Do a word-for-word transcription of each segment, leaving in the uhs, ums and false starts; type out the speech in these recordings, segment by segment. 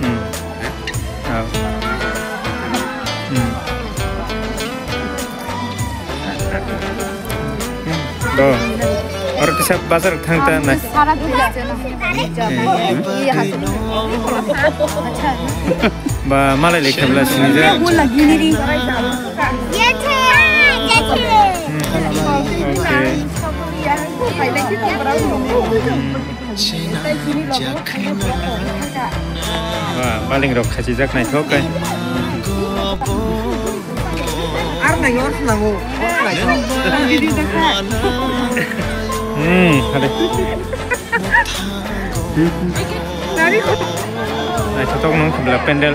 Hmm. Ah. Hmm. Bo. Oro kisa bazar thang ta nai. Sara dula. Ba malai lekha bla sini je. Ye the, ye the. Hmm. Okay. Ba, baling rok khachijak naithok kai. Ar nang or nango. Hmm, hade. Naithotok nung khibla pendel.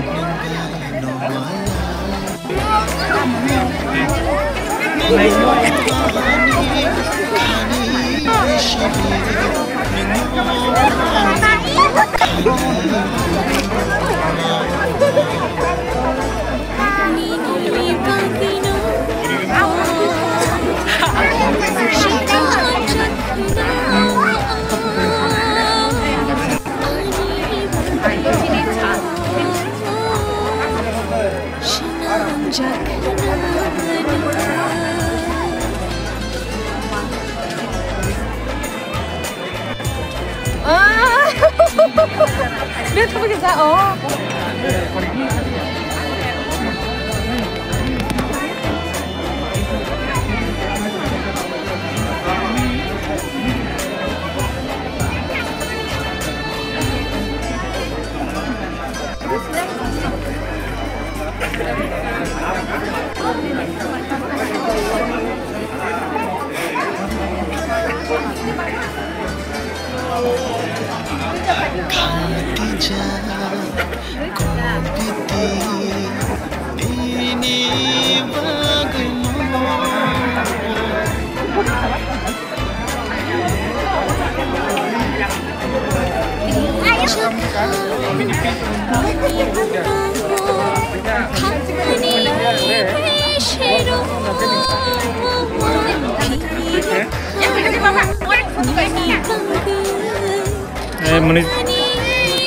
Eh, muni,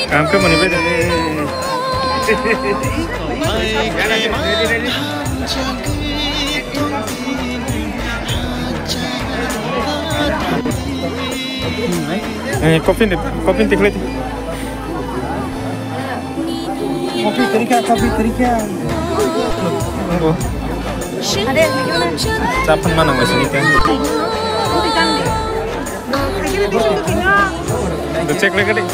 kaam ke muni bhai. Eh, coffee ni, coffee ni tikhlai. Coffee teri kha, coffee teri kha. Bo. Chaphan manang wai sini kan. Do check lagi deh.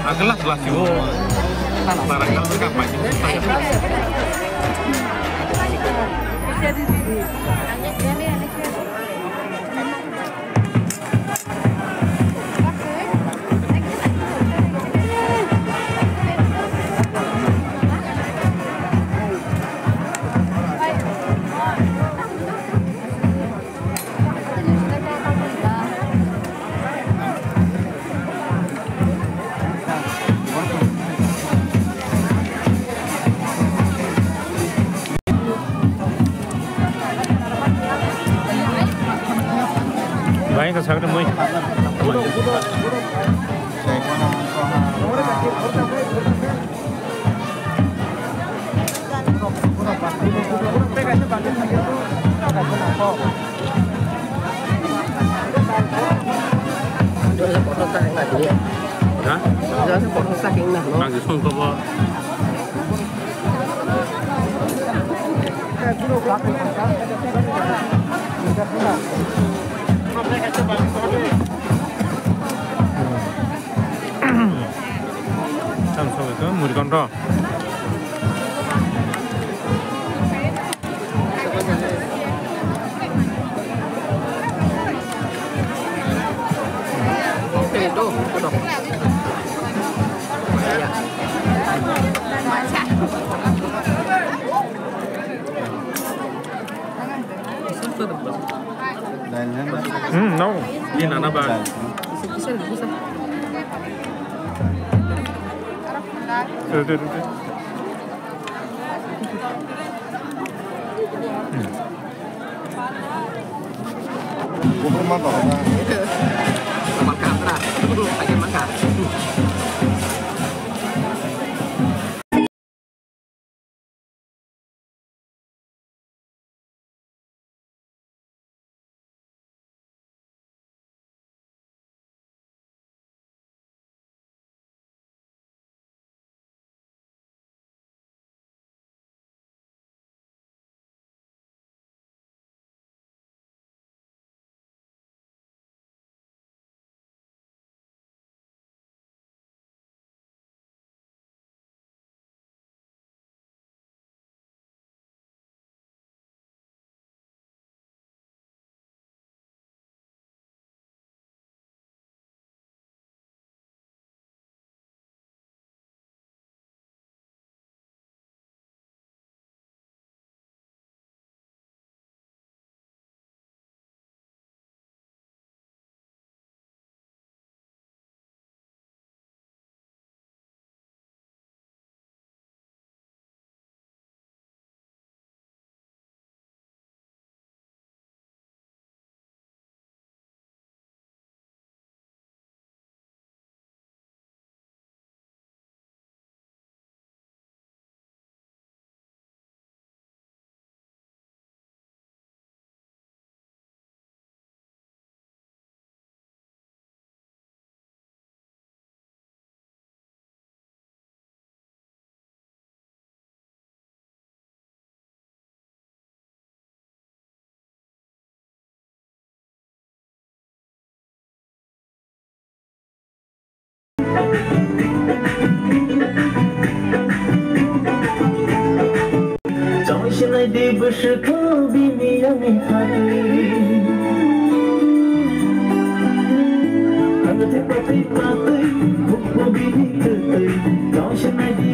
Agla selasi o. Barang kalau mereka banyak. Bai ka sakre moi. Ha? Ang song ko bo. Ang song ko muri kon ro. Hmm, no. Di nana ba. Duduk, duduk.